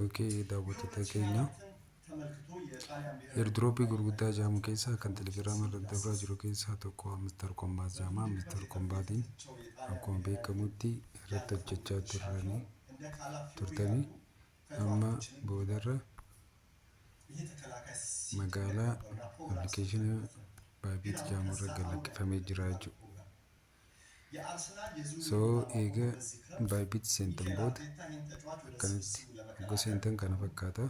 Okay, daawwattoota keenya, airdroppii gurguddaa jedhamu keessaa kan Telegiraama irratti dabraa jiru keessaa tokko Hamster Kombat jedhama. Hamster Kombatiin akkuma beekamutti irratti hojjechaa turanii turtanii amma boodarra magaalaa appilikeeshinii Bybit jedhamu irra galakkifamee jira jechuudha. So eega Bybit seentan booda akkanatti hogga seentan kana fakkaata.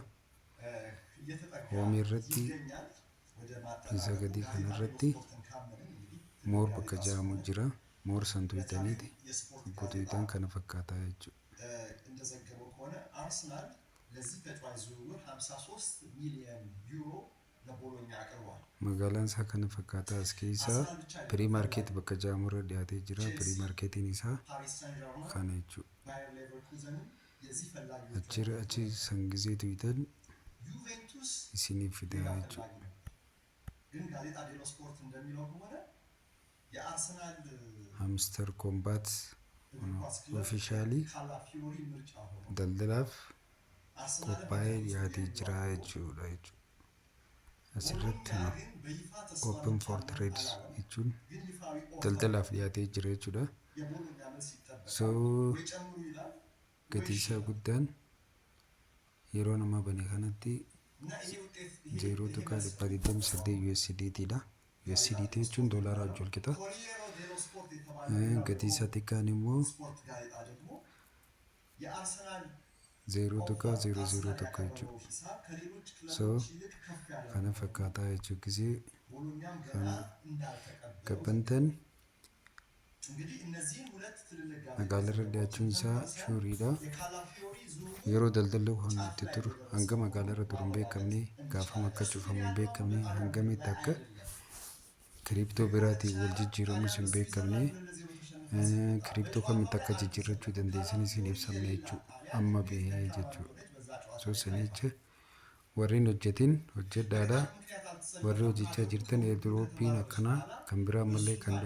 Homeii irratti isa gadii kanarratti more bakka jedhamu jira. More san tuyxaniiti hogguu tuyxan kana fakkaata jechuudha. እንደዘገበው ከሆነ አርሰናል ለዚህ ተጫዋች ዝውውር 53 ሚሊዮን ዩሮ ለቦሎኛ አቅርቧል። Magaalaan isaa kana fakkaata. As keessaa pre-market bakka jedhamu irra dhiyaatee jira. Pre-marketiin isaa ፓሪስ ሳን ዠርማን፣ kana jechuudha. ባየር ሌቨርኩዘንም የዚህ ፈላጊዎች Achirra achi san gizee tuyxan ዩቬንቱስ isiniif fida ሌላ jechuudha. ፈላጊ ነው። ግን ጋዜጣ ዴሎ ስፖርት እንደሚለው ከሆነ የአርሰናል Hamster Kombat እግር ኳስ ክለብ officially ካላፊዮሪ ምርጫ ሆኗል። daldalaaf አርሰናልን qophaa'ee dhiyaatee jira jechuudha. Asirratti open for trade jechuun daldalaaf dhiyaatee jira jechuudha. የቦሎኛ መልስ ይጠበቃል። So ወይ ጨምሩ ይላል gatii isaa guddaan yeroo nama bane kanatti እና ይሄ ውጤት ይሄ 0.128 USDT dha. USDT jechuun doolaara wajjin wal qixa. ኮሪየሮ ዴሎ ስፖርት የተባለ Gatii isaa xiqqaan immoo ስፖርት ጋዜጣ ደግሞ የአርሰናል 0.001 jechuudha. So kana fakkaataa jechuudha gisee ቦሎኛም ገና እንዳልተቀበለው gabbantan እንግዲህ እነዚህን ሁለት ትልልቅ magaalarra dhiyaachuun isaa sureiidha. የካላፊዮሪ ዝውውር Yeroo daldalli kun itti turu hanga magaalarra turu hin beekamne, gaafam akka cufamu hin beekamne, hangamitti akka crypto biraatiin wal jijjiiramus hin beekamne, crypto kamitti akka jijjiirrachuu dandeessanis hin ibsamne jechuudha. Amma bahee jechuudha. So sanicha warreen hojjetin hojjedhaadha. Warri hojjechaa jirtan airdroppiin akkanaa kan biraa ammallee kan